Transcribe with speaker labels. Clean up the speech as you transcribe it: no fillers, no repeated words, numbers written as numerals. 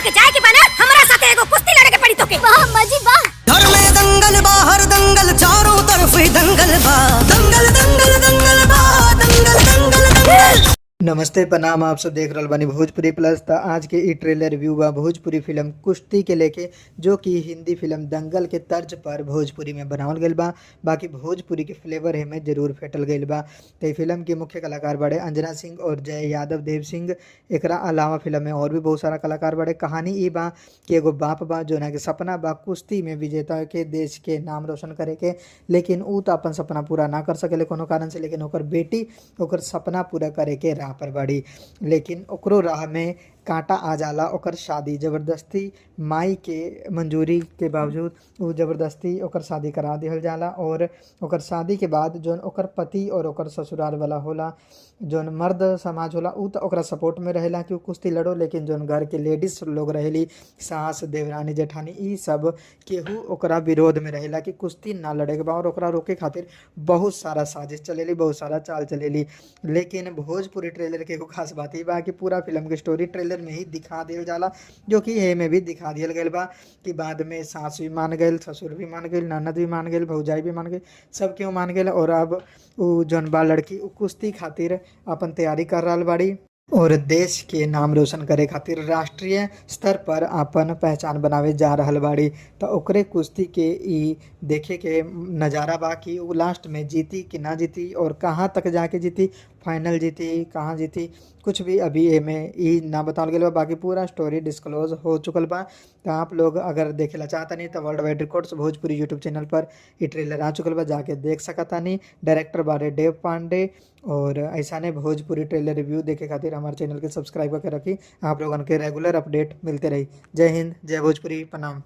Speaker 1: तोके जाए के बा ना, हमरा साथे एगो कुश्ती लड़े के पड़ी तोके।
Speaker 2: वाह अम्मा जी वाह।
Speaker 3: घर में दंगल, बाहर दंगल, चारों तरफ ही दंगल बा, दंगल दंगल दंगल बा, दंगल दंगल दंगल।
Speaker 4: नमस्ते, प्रणाम। आप सब देख रहल बानी भोजपुरी प्लस। त आज के ई ट्रेलर रिव्यू बा भोजपुरी फिल्म कुश्ती के लेके, जो कि हिंदी फिल्म दंगल के तर्ज पर भोजपुरी में बनावल गइल बा। बाकी भोजपुरी के फ्लेवर एमे जरूर फेंटल गइल बा। त ई फिल्म के मुख्य कलाकार बाड़े अंजना सिंह और जय यादव देव सिंह। एकरा अलावा फिल्म में और भी बहुत सारा कलाकार बाड़े। कहानी ई बा कि एगो बाप बा जोना के सपना बा कुश्ती में विजेता के देश के नाम रोशन करे के, लेकिन ऊ त अपन सपना पूरा ना कर सकेले कोनो कारण से, लेकिन ओकर बेटी ओकर सपना पूरा करे के राह पर बाड़ी। लेकिन ओकरो राह में कांटा आ जाला, ओकर शादी जबरदस्ती माई के मंजूरी के बावजूद ऊ जबरदस्ती ओकर शादी करा दिहल जाला। और ओकर शादी के बाद जोन ओकर पति और ओकर ससुराल वाला होला, जोन मर्द समाज होला, ऊ त ओकरा सपोर्ट में रहेला कि ऊ कुश्ती लड़ो, लेकिन जोन घर के लेडीज लोग रहेली, सास, देवरानी, जेठानी, ई सब केहू ओकरा विरोध में रहेला कि कुश्ती ना लड़े के बा और ओकरा रोके खातिर बहुत सारा साजिश चलेली, बहुत सारा चाल चलेली। लेकिन भोजपुरी ट्रेलर के एगो खास बात ई बा कि पूरा फिल्म के स्टोरी ट्रेलर में ही दिखा दिहल जाला, जो कि एमे भी दिखा दिहल गइल बा कि बाद में सास भी मान गइल, ससुर भी मान गइल, ननद भी मान गइल, भौजाई भी मान गइल, सब केहू मान गइल। और अब ऊ जौन बा लड़की ऊ कुश्ती खातिर अपन तैयारी कर रहल बाड़ी और देश के नाम रोशन करे खातिर राष्ट्रीय स्तर पर अपन पहचान बनावे जा रहल बाड़ी। त ओकरे कुश्ती के ई देखे के नज़ारा बा कि ऊ लास्ट में जीती कि ना जीती और कहाँ तक जाके जीती, फाइनल जीती, कहाँ जीती, कुछ भी अभी एमे ई ना बतावल गइल बा। बाकी पूरा स्टोरी डिस्क्लोज हो चुकल बा। त आप लोग अगर देखेला चाहतानी त world wide records Bhojpuri YouTube channel पर ई ट्रेलर आ चुकल बा, जाके देख सकतानी। डायरेक्टर बारे देव पांडे। और ऐसाने भोजपुरी ट्रेलर रिव्यू देखे खातिर हमारे चैनल के सब्सक्राइब करके रखी। आप लोगन के रेगुलर अपडेट मिलते रही। जय हिंद, जय भोजपुरी, प्रणाम।